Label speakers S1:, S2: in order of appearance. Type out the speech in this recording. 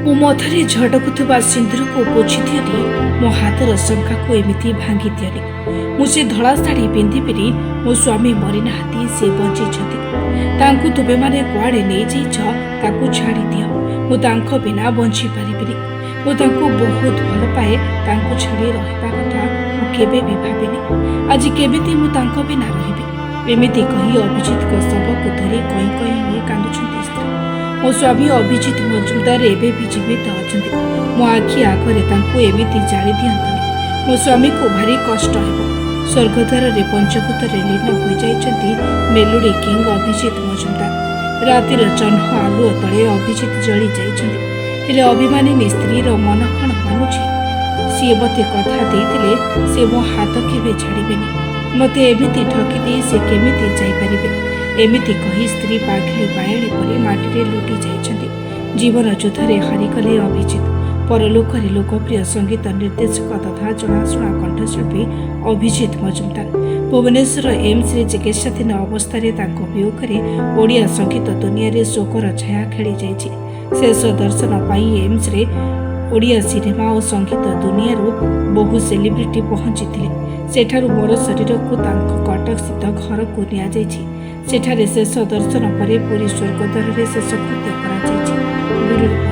S1: ମୋ ମଥାରେ ଝଟକୁଥିବା ସିନ୍ଦୁରକୁ ପୋଛି ଦିଅନି, ମୋ ହାତର ଶଙ୍ଖାକୁ ଏମିତି ଭାଙ୍ଗି ଦିଅନି। ମୁଁ ସେ ଧଳା ଶାଢ଼ୀ ପିନ୍ଧିବିନି। ମୋ ସ୍ୱାମୀ ମରିନାହାନ୍ତି, ସେ ବଞ୍ଚିଛନ୍ତି। ତାଙ୍କୁ ତୁମେମାନେ କୁଆଡ଼େ ନେଇଯାଇଛ, ତାକୁ ଛାଡ଼ିଦିଅ। ମୁଁ ତାଙ୍କ ବିନା ବଞ୍ଚିପାରିବିନି। ମୁଁ ତାଙ୍କୁ ବହୁତ ଭଲ ପାଏ। ତାଙ୍କୁ ଛାଡ଼ି ରହିବା କଥା ମୁଁ କେବେ ବି ଭାବିନି। ଆଜି କେମିତି ମୁଁ ତାଙ୍କ ବିନା ରହିବି? ଏମିତି କହି ଅଭିଜିତଙ୍କ ଶବକୁ ଧରି କଇଁ କଇଁ ହୋଇ କାନ୍ଦୁଛନ୍ତି ସ୍ତ୍ରୀ। ମୋ ସ୍ୱାମୀ ଅଭିଜିତ ମଜୁମଦାର ଏବେ ବି ଜୀବିତ ଅଛନ୍ତି। ମୋ ଆଖି ଆଗରେ ତାଙ୍କୁ ଏମିତି ଜାଳି ଦିଅନ୍ତୁନି। ମୋ ସ୍ୱାମୀକୁ ଭାରି କଷ୍ଟ ହେବ। ସ୍ୱର୍ଗଦ୍ୱାରରେ ପଞ୍ଚଭୂତରେ ଲୀନ ହୋଇଯାଇଛନ୍ତି ମେଲୋଡି କିଙ୍ଗ ଅଭିଜିତ ମଜୁମଦାର। ରାତିର ଜହ୍ନ ଆଲୁଅ ତଳେ ଅଭିଜିତ ଜଳି ଯାଇଛନ୍ତି। ହେଲେ ଅଭିମାନିନୀ ସ୍ତ୍ରୀର ମନ କ'ଣ ମାନୁଛି? ସିଏ ମୋତେ କଥା ଦେଇଥିଲେ, ସେ ମୋ ହାତ କେବେ ଛାଡ଼ିବେନି। ମୋତେ ଏମିତି ଠକି ଦେଇ ସେ କେମିତି ଯାଇପାରିବେ? ଏମିତି କହି ସ୍ତ୍ରୀ ପାଗିଳୀ ବାୟାଣୀ ପରି ମାଟିରେ ଲୁଟି ଯାଇଛନ୍ତି। ଜୀବନ ଯୁଦ୍ଧରେ ହାରିଗଲେ ଅଭିଜିତ। ପରଲୋକରେ ଲୋକପ୍ରିୟ ସଙ୍ଗୀତ ନିର୍ଦ୍ଦେଶକ ତଥା ଜଣାଶୁଣା କଣ୍ଠଶିଳ୍ପୀ ଅଭିଜିତ ମଜୁମଦାର। ଭୁବନେଶ୍ୱର ଏମ୍ସରେ ଚିକିତ୍ସାଧୀନ ଅବସ୍ଥାରେ ତାଙ୍କ ବିୟୋଗରେ ଓଡ଼ିଆ ସଙ୍ଗୀତ ଦୁନିଆରେ ଶୋକର ଛାୟା ଖେଳିଯାଇଛି। ଶେଷ ଦର୍ଶନ ପାଇଁ ଏମ୍ସରେ ଓଡ଼ିଆ ସିନେମା ଓ ସଙ୍ଗୀତ ଦୁନିଆରୁ ବହୁ ସେଲିବ୍ରିଟି ପହଞ୍ଚିଥିଲେ। ସେଠାରୁ ମରଶରୀରକୁ ତାଙ୍କ କଟକସ୍ଥିତ ଘରକୁ ନିଆଯାଇଛି। ସେଠାରେ ଶେଷ ଦର୍ଶନ ପରେ ପୁରୀ ସ୍ୱର୍ଗଦ୍ୱାରରେ ଶେଷକୃତ୍ୟ କରାଯାଇଛି। Bureau report.